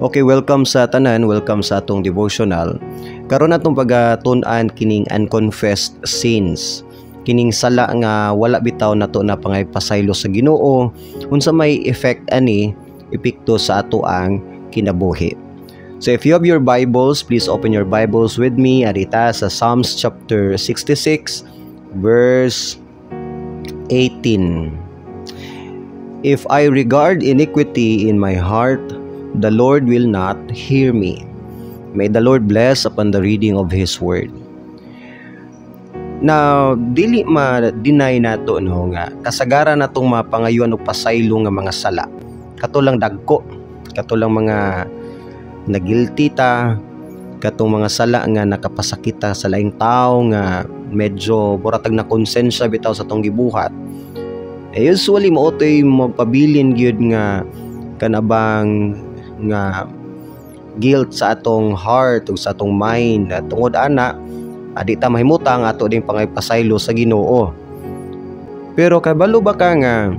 Okay, welcome sa tanan, welcome sa atong devotional. Karon atong pagatun-an kining unconfessed sins. Kining sala nga wala bitaw nato na pangay pasaylo sa Ginoo, unsa may effect ani, epekto sa ato ang kinabuhi. So if you have your Bibles, please open your Bibles with me arita sa Psalms chapter 66 verse 18. "If I regard iniquity in my heart, the Lord will not hear me." May the Lord bless upon the reading of His Word. Now, dili ma-deny nato, no, nga kasagaran natong mapangayuan og pasaylo nga mga sala. Kato lang dagko, kato lang mga nagilty ta, katong mga sala nga nakapasakit ta sa laing tao nga medyo muratag na konsensya bitaw sa tong gibuhat. Eh, usually mao to'y magpabilin gyud nga kanabang nga guilt sa atong heart ug sa atong mind. At tungod ana, di ta mahimutang ato ding pangaypasaylo sa Ginoo. Pero kabalo ba ka nga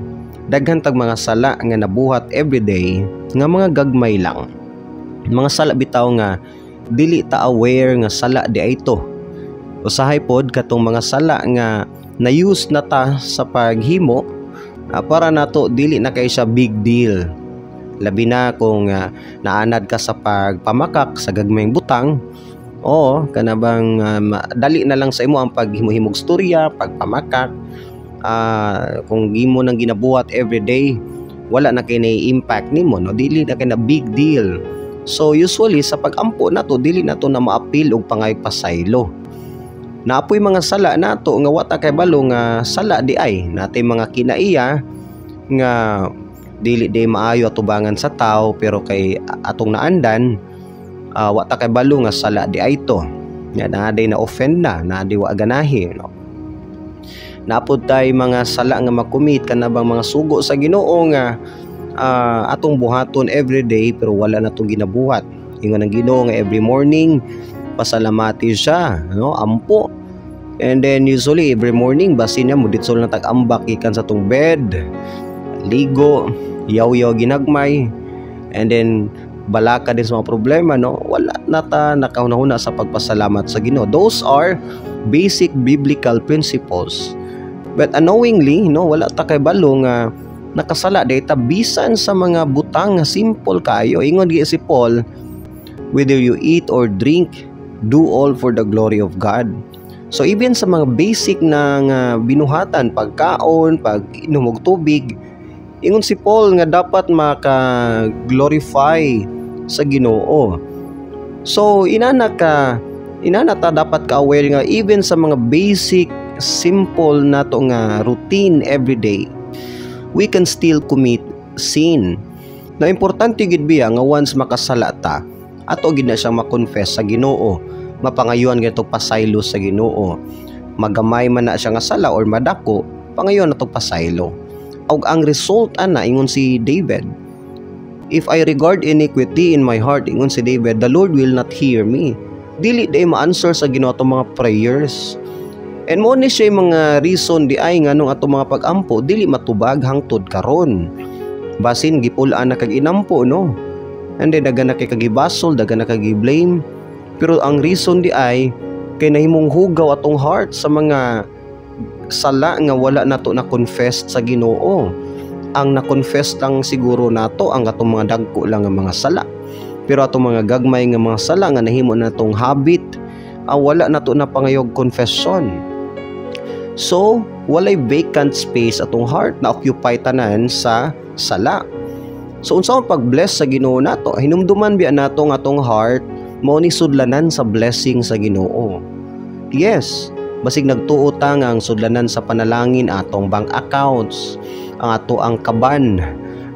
daghan tag mga sala nga nabuhat everyday nga mga gagmay lang? Mga sala bitaw nga dili ta aware nga sala di ay to. Usahay pod katong mga sala nga na-use na ta sa paghimo, para nato dili na kay siya big deal. Labi na kung naanad ka sa pagpamakak sa gagmayng butang, oo, kanabang dali na lang sa imo ang paghimo-himog storya, pagpamakak. Kung imo nang ginabuhat everyday, wala na kay impact nimo, no? Dili na kay na big deal. So usually sa pagampo nato, dili nato na maapil og pangay pasaylo. Naa poy mga sala nato nga wa ta kay balo nga sala di ay. Natay mga kinaiya nga dili di maayo atubangan sa tao, pero kay atong naandan, wa ta kay balo nga sala di ay to. Nga naa day na offend na, naa day wa ganahi, no? Naa pod tay mga sala nga makumit kanabang mga sugo sa Ginoo nga atong buhaton everyday pero wala na tong ginabuhat. Ingon ang Ginoo nga every morning pasalamati siya, no? Ampo. And then usually every morning basin niya muditsol na tag-ambak gikan sa tong bed, ligo, yaw-yaw ginagmay, and then balaka din sa mga problema, no? Wala na ta nakahuna-huna sa pagpasalamat sa Ginoo. Those are basic biblical principles. But unknowingly, no, wala ta kay balo nga nakasala diay ta bisan sa mga butang nga simple kaayo. Ingon gi si Paul, "Whether you eat or drink, do all for the glory of God." So even sa mga basic na nga binuhatan, pagkaon, pag inom og tubig, ingon si Paul nga dapat maka-glorify sa Ginoo. So inana ta dapat ka-aware nga even sa mga basic simple nato nga routine everyday, we can still commit sin. Na importante gid biya nga once makasala ta, ato gid na siyang makonfess sa Ginoo, mapangayuan gid pasaylo sa Ginoo. Magamay man na siya nga sala or madako, pangayuan nato pasaylo. Og ang result ana, ingon si David, "If I regard iniquity in my heart," ingon si David, "the Lord will not hear me." Dili day ma-answer sa Ginoo atong mga prayers. And mo ni siya yung mga reason di ay nganong atong mga pag-ampo dili matubag hangtod karon. Basin gipul-an na kag inampo, no? And then dagan na kay kagibasol, dagan na kag blame. Pero ang reason di ay kay nahimong hugaw atong heart sa mga sala nga wala nato na confess sa Ginoo. Ang na-confess lang siguro nato ang atong mga dagko lang nga mga sala. Pero atong mga gagmay nga mga sala nga nahimo natong habit, wala nato na pangayog confession. So, walay vacant space atong heart na occupy tanan sa sala. So unsa man pag-bless sa Ginoo nato? Hinumduman biya nato nga atong heart mao ni sudlanan sa blessing sa Ginoo. Yes, basig nagtuo ta nga ang sudlanan sa panalangin atong bank accounts, ang ato ang kaban,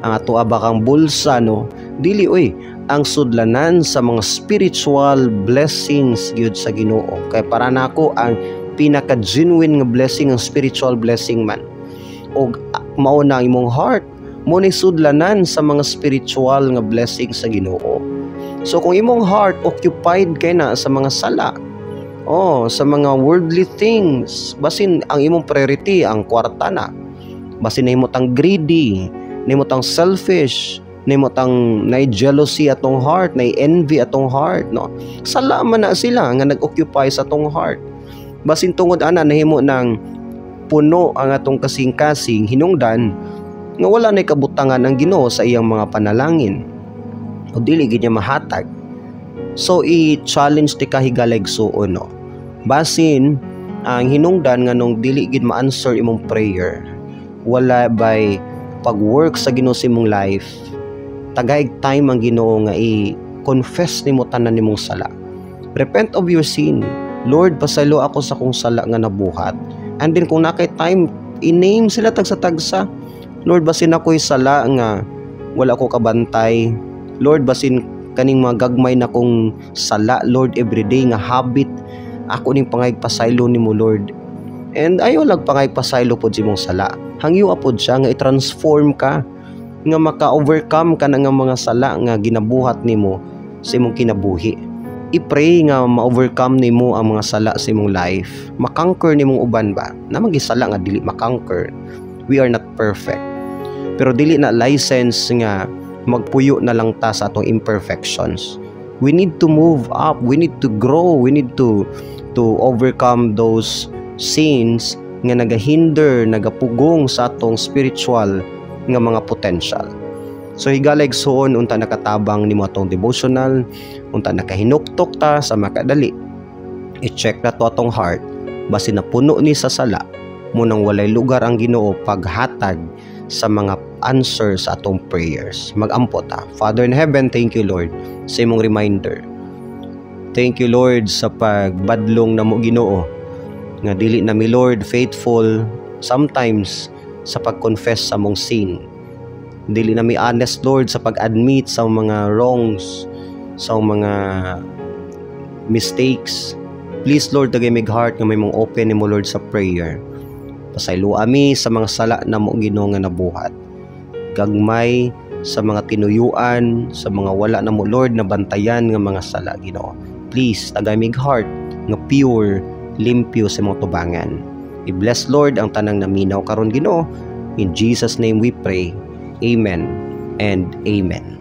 ang ato abakang bulsa, no? Dili oy, ang sudlanan sa mga spiritual blessings gyud sa Ginoo. Kay para nako ang pinaka genuine nga blessing ang spiritual blessing man. Og mao na ang imong heart mo ni sudlanan sa mga spiritual nga blessing sa Ginoo. So kung imong heart occupied kay na sa mga sala, oh, sa mga worldly things, basin ang imong priority ang kwarta na. Basin nahimo tang greedy, nahimo tang selfish, Nahimo tang na jealousy atong heart, na envy atong heart, no? Sala man na sila nga nag-occupy sa atong heart. Basin tungod ana, nahimo ng puno ang atong kasing-kasing hinungdan nga wala nay kabutangan ang Ginoo sa iyang mga panalangin o dili gid niya mahatag. So i-challenge ti kahigala, igsuon, no? Basin ang hinungdan nga nung dili gid ma-answer imong prayer, wala by pag-work sa Ginoo sa imong life, tagaig time ang Ginoo nga i-confess nimo tanan nimong sala. Repent of your sin. "Lord, pasaylo ako sa kong sala nga nabuhat." And then kung nakay time, i-name sila tagsa-tagsa. "Lord, basin ako'y sala nga wala ko kabantay. Lord, basin kaning mga gagmay na kong sala, Lord, everyday nga habit ako ning pangayog pasaylo nimo, Lord." And ayaw lang pangayog pasaylo pod sa imong sala. Hangyo pod siya nga i-transform ka, nga maka-overcome ka na nga mga sala nga ginabuhat nimo sa imong kinabuhi. I-pray nga ma-overcome nimo ang mga sala sa imong life. Ma-conquer nimong uban ba? Naa man sala nga dili ma-conquer. We are not perfect. Pero dili na license nga magpuyo na lang ta sa atong imperfections. We need to move up, we need to grow, we need to overcome those sins nga nagahinder, nagapugong sa atong spiritual nga mga potential. So higala, igsuon, unta nakatabang nimo atong devotional, unta nakahinuktok ta sa makadali. I-check na to atong heart, basin napuno ni sa sala, munang walay lugar ang Ginoo paghatag sa mga answer sa atong prayers. Magampo ta. Father in heaven, thank you, Lord, sa imong reminder. Thank you, Lord, sa pagbadlong namo, Ginoo, nga dili na mi, Lord, faithful sometimes sa pag-confess sa among sin. Dili na mi honest, Lord, sa pag-admit sa mga wrongs, sa mga mistakes. Please, Lord, tagay mig heart nga may mong open nimo, Lord, sa prayer. Pasaylo ami sa mga sala namo, Ginoo, nga nabuhat. Gagmay sa mga tinuyuan, sa mga wala namo, Lord, na bantayan nga mga sala, Ginoo. Please, tagay mig heart nga pure, limpyo sa imong tubangan. I-bless, Lord, ang tanang naminaw karon, Ginoo. In Jesus' name we pray. Amen and amen.